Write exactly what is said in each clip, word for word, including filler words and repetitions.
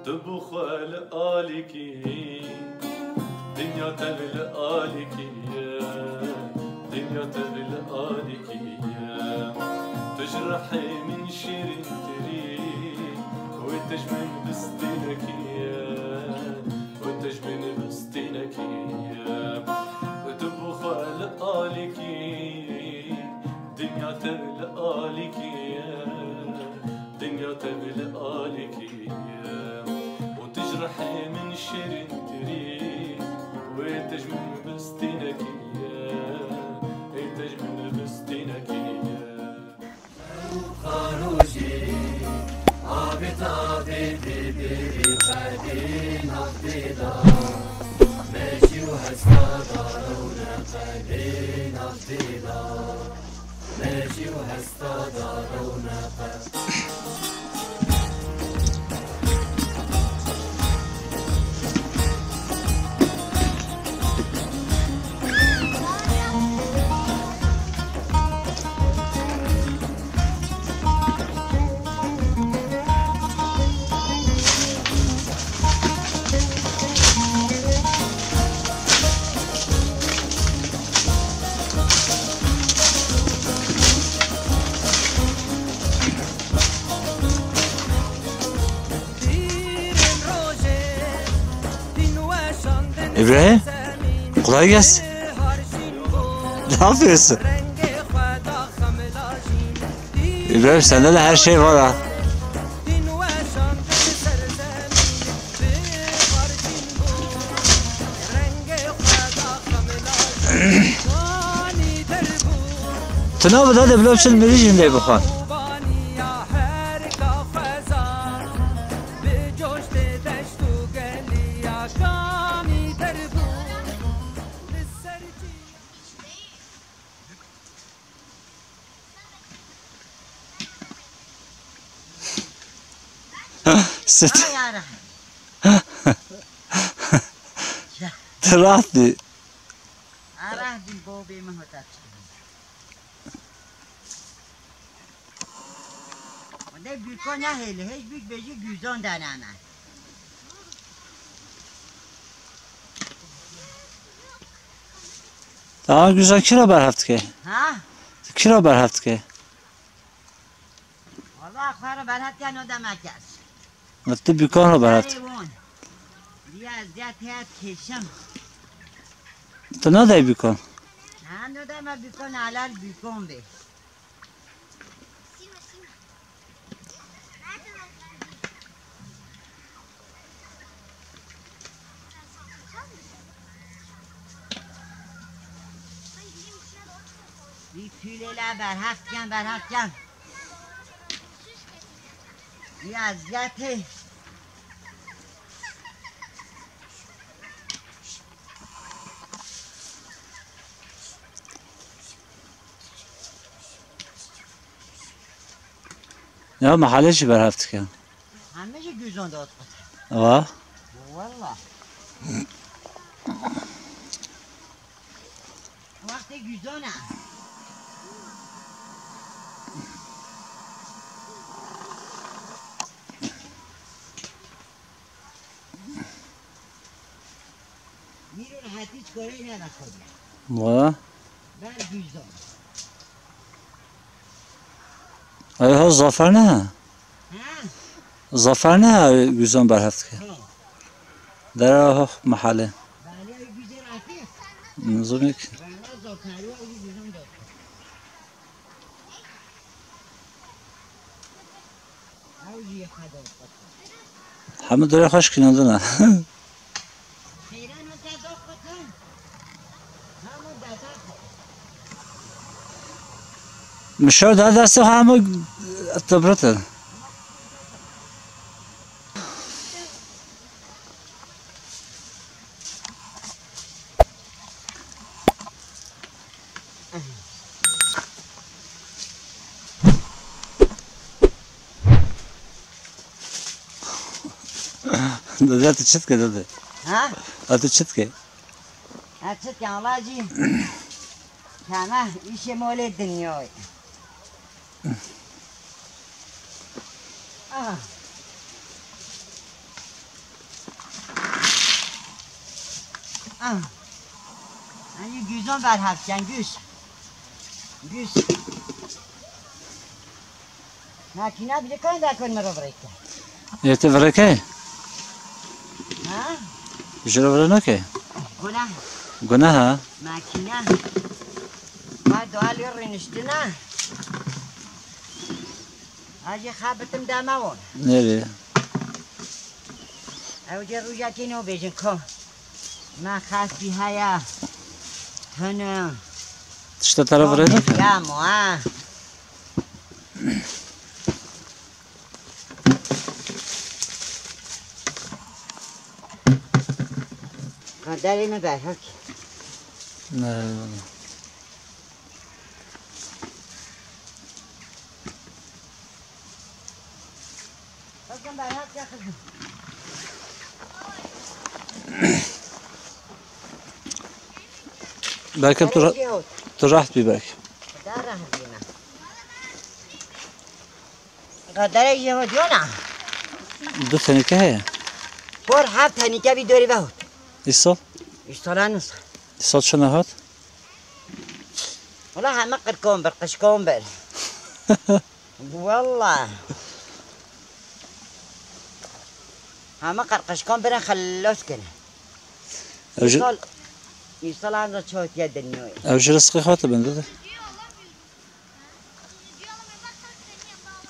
Tu bi xwe li alîkî, dinya tev li alîkî ye, dinya tev li alîkî ye. Tu ji rihê min şîrîntirî, wê te ji min bistînekî ye, wê te ji min bistînekî ye. Tu bi xwe li alîkî, dinya tev li alîkî ye, dinya tev li alîkî ye. Û tu ji rihê min şêrîntirî, wê te ji min bistînekî ye, ê te ji min bistînekî ye. Xarojê, avê tavê dê bêrê qedê nav dê da. Mejî û hesta da rewne qedê nav dê da. Mejî û hesta da rewne qe. İbrahim, kolay gelsin. Ne yapıyorsun? İbrahim, sende de her şey var ha. Tu nabê dadê, bila biçin mirîşkên lê bixwin. Sit. Ay, ara. Ya. Rahat bir. Ara bir, bo bê min hota çıkıyor. O da büyük o ne hele, hiç büyük beci güzon deneme. Daha güzel kira berhev dike. Ha? Kira berhev dike. Valla xwe re berhev diken o deme kes. Tu bîkan re berhev. Serê wan. Diya ez diya teyat keşim. Tu nadayî bîkan? Ha, no deme bîkan, alal bîkan be. Vî tûlê la berhev diken, berhev diken. Vî eziyetê. Ya mehalê jî berhev dikin. Hemî jî güzon de ot qut. Wa. Walla. Wextê güzon e. Mîro rehetî çikorê neda xwediya. Wa. Ber güzon. Ay ha, Zafer ne? Ha? Zafer ne, güzon berhev dike? Ha. Dera ha mehalê. Belê, ay güzon Efîf. Nizam ki. Belê, Zafer, ay güzon da. Hemû dirê xweş kinandina. Mişar da destê xwe hemû tibrit in. Dede, tu çi dike dede? Ha? Ha, tu çi dike? Ha, çi dike, Allah jî. Heme îşê molê dinyayê. Aha. Ah. Hani güzon ver hafken güz. Güz. Makine bile kan da kon mero breke. Ê, tu virêke? Ha? Ji re vire nake? Gunah. Gunah ha? Makine. Ma doğal riniştina. Hacı xabitim dama won. Nereye? Ew jê rûja kê nû bêjin ko. Me xastî haya. Hene. Tişta te re virêne ke? Ya mo ha. Qaderê me berhak. Ne. Belki tu, tu rahat bî belki. Qaderê jê hot. Qaderê jê hot yona. Du tenîke heye. Por heft tenîke vî dorî ve hot. Îsal? Îsal an îsal. Îsal çi nehat? Wala heme qirkon bir, qişkon bir. Wala. Heme qirqişkon birin xelos kirin. Ev ji, Îsal, îsal an da çotiye dilnoyê. Ev ji rizqê xwe dibin, dide.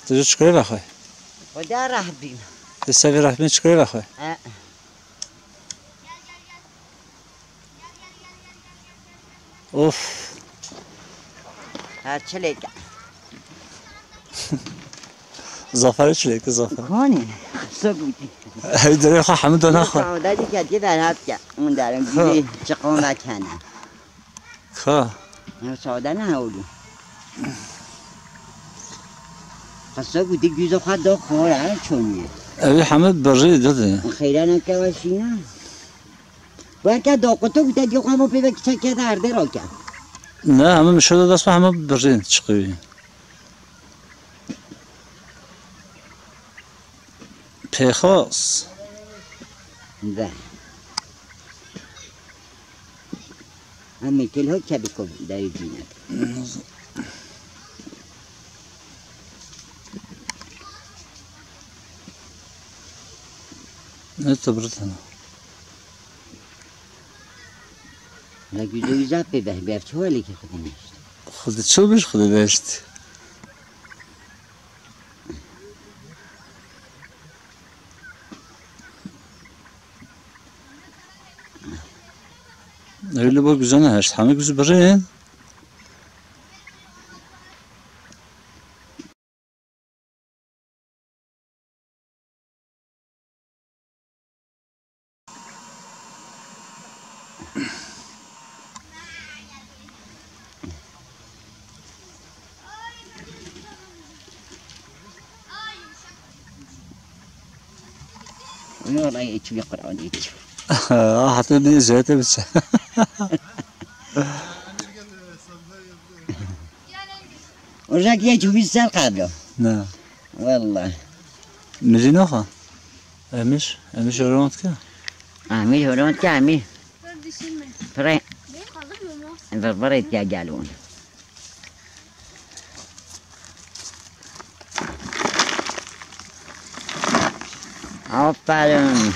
Tu ji çikurê vexwe? Xweda rehbîm. Tu sevî rehbîn çikurê vexwe? He. Of. Her çilek. Zafer çilek, Zafer. Konî. Sok bûtî. Hey, derê xwe hemû dana xwe. Sağda dikkat ki ben hep ya. Hûn derin Ha. Gülü çıkma kene. Ka. Ya sağda ne oldu? Qasa gudi güze xwe da xora çoniye. Evi hemû birî dide. Xeyra ne kewa şîna. Weke da qutu gute diyo xwe mo pê ve kiçe ke de erde roke. Ne, hemû mişo de dest xwe hemû birî çıkıyor. Pêxas. Be. Em ê kêl hot kebiko derê dîne. Ne tu birtana. La güzel güzel pê be, ber ço wele ki xudin işte. Xudi ço bir xudi beşt. Öyle bak güzel ne işte. Hani güzel birin. Wala hiç bir Kur'an hiç. Ah, hatır ne zete biçe. Ocak ya çubuğu sen kablo. Ne? Vallahi. Milli ne ha? Emiş, emiş oront ki. Amî, hûront ke amî. Pire. Ver, ver, ya gelûn. Aferin.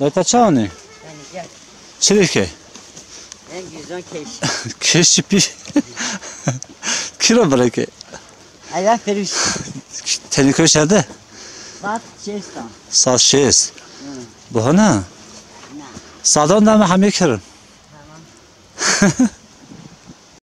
Dayê te çawa nî? Çi dike? Kêş çi pî? Kî re bireke? Aya firuş. Tenî koş herde? Saat şêst a. Saat şêst. Hı. Bu hana? Na. Sadan da me hemê kirin. Tamam.